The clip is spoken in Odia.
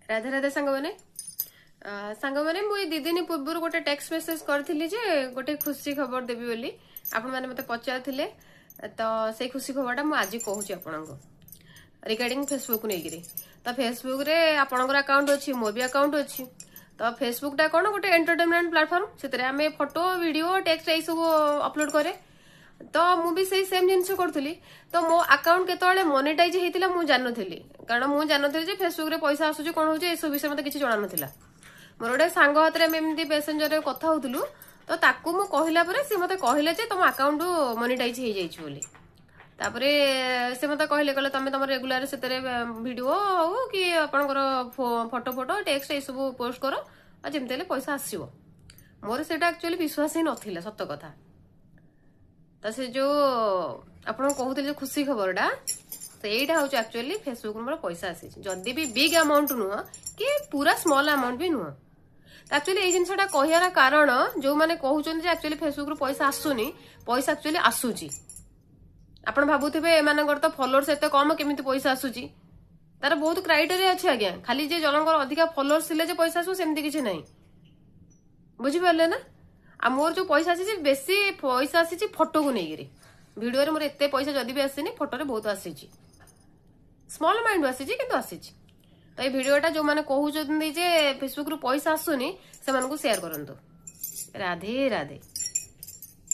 ରାଧେ ରାଧେ ସାଙ୍ଗମାନେ। ସାଙ୍ଗମାନେ, ମୁଁ ଏଇ 2 ଦିନ ପୂର୍ବରୁ ଗୋଟେ ଟେକ୍ସଟ ମେସେଜ କରିଥିଲି ଯେ ଗୋଟେ ଖୁସି ଖବର ଦେବି ବୋଲି। ଆପଣମାନେ ମୋତେ ପଚାରୁଥିଲେ, ତ ସେଇ ଖୁସି ଖବରଟା ମୁଁ ଆଜି କହୁଛି ଆପଣଙ୍କୁ ରିଗାର୍ଡିଂ ଫେସବୁକ୍ ନେଇକିରି। ତ ଫେସବୁକରେ ଆପଣଙ୍କର ଆକାଉଣ୍ଟ ଅଛି, ମୋର ବି ଆକାଉଣ୍ଟ ଅଛି। ତ ଫେସବୁକଟା କ'ଣ ଗୋଟେ ଏଣ୍ଟରଟେନମେଣ୍ଟ ପ୍ଲାଟଫର୍ମ। ସେଥିରେ ଆମେ ଫଟୋ, ଭିଡିଓ, ଟେକ୍ସଟ ଏଇସବୁ ଅପଲୋଡ କରେ। ତ ମୁଁ ବି ସେଇ ସେମ୍ ଜିନିଷ କରୁଥିଲି। ତ ମୋ ଆକାଉଣ୍ଟ କେତେବେଳେ ମନିଟାଇଜ ହେଇଥିଲା ମୁଁ ଜାଣିନଥିଲି, କାରଣ ମୁଁ ଜାଣିନଥିଲି ଯେ ଫେସବୁକରେ ପଇସା ଆସୁଛି, କ'ଣ ହଉଛି, ଏସବୁ ବିଷୟରେ ମତେ କିଛି ଜଣାନଥିଲା। ମୋର ଗୋଟେ ସାଙ୍ଗ ହାତରେ ଆମେ ଏମିତି ମେସେଞ୍ଜରରେ କଥା ହଉଥିଲୁ। ତ ତାକୁ ମୁଁ କହିଲା ପରେ ସେ ମତେ କହିଲେ ଯେ ତମ ଆକାଉଣ୍ଟ ମନିଟାଇଜ ହେଇଯାଇଛି ବୋଲି। ତାପରେ ସେ ମତେ କହିଲେ ତମେ ତମର ରେଗୁଲାର ସେଥିରେ ଭିଡିଓ ହଉ କି ଆପଣଙ୍କର ଫଟୋ ଫଟୋ, ଟେକ୍ସଟ ଏସବୁ ପୋଷ୍ଟ କର, ଆଉ ଯେମିତି ହେଲେ ପଇସା ଆସିବ। ମୋର ସେଇଟା ଆକ୍ଚୁଆଲି ବିଶ୍ୱାସ ହିଁ ନଥିଲା, ସତ କଥା। ତ ସେ ଯୋଉ ଆପଣଙ୍କୁ କହୁଥିଲି ଯୋଉ ଖୁସି ଖବରଟା, ସେଇଟା ହଉଛି ଆକ୍ଚୁଆଲି ଫେସବୁକ୍ ମୋର ପଇସା ଆସିଛି। ଯଦି ବି ବିଗ୍ ଆମାଉଣ୍ଟ ନୁହଁ କି ପୁରା ସ୍ମଲ୍ ଆମାଉଣ୍ଟ ବି ନୁହଁ। ଆକ୍ଚୁଆଲି ଏଇ ଜିନିଷଟା କହିବାର କାରଣ, ଯୋଉମାନେ କହୁଛନ୍ତି ଯେ ଆକ୍ଚୁଆଲି ଫେସବୁକରୁ ପଇସା ଆସୁନି, ପଇସା ଆକ୍ଚୁଆଲି ଆସୁଛି। ଆପଣ ଭାବୁଥିବେ ଏମାନଙ୍କର ତ ଫଲୋଅର୍ସ ଏତେ କମ, କେମିତି ପଇସା ଆସୁଛି? ତାର ବହୁତ କ୍ରାଇଟେରିଆ ଅଛି ଆଜ୍ଞା। ଖାଲି ଯେ ଜଣଙ୍କର ଅଧିକା ଫଲୋଅର୍ସ ଥିଲେ ଯେ ପଇସା ଆସିବ, ସେମିତି କିଛି ନାହିଁ। ବୁଝିପାରିଲେ ନା? ଆଉ ମୋର ଯୋଉ ପଇସା ଆସିଛି, ବେଶୀ ପଇସା ଆସିଛି ଫଟୋକୁ ନେଇକିରି। ଭିଡିଓରେ ମୋର ଏତେ ପଇସା ଯଦି ବି ଆସିନି, ଫଟୋରେ ବହୁତ ଆସିଛି। ସ୍ମଲ୍ ଆମାଉଣ୍ଟ ଆସିଛି, କିନ୍ତୁ ଆସିଛି। ତ ଏଇ ଭିଡିଓଟା ଯୋଉମାନେ କହୁଛନ୍ତି ଯେ ଫେସବୁକରୁ ପଇସା ଆସୁନି, ସେମାନଙ୍କୁ ସେୟାର କରନ୍ତୁ। ରାଧେ ରାଧେ।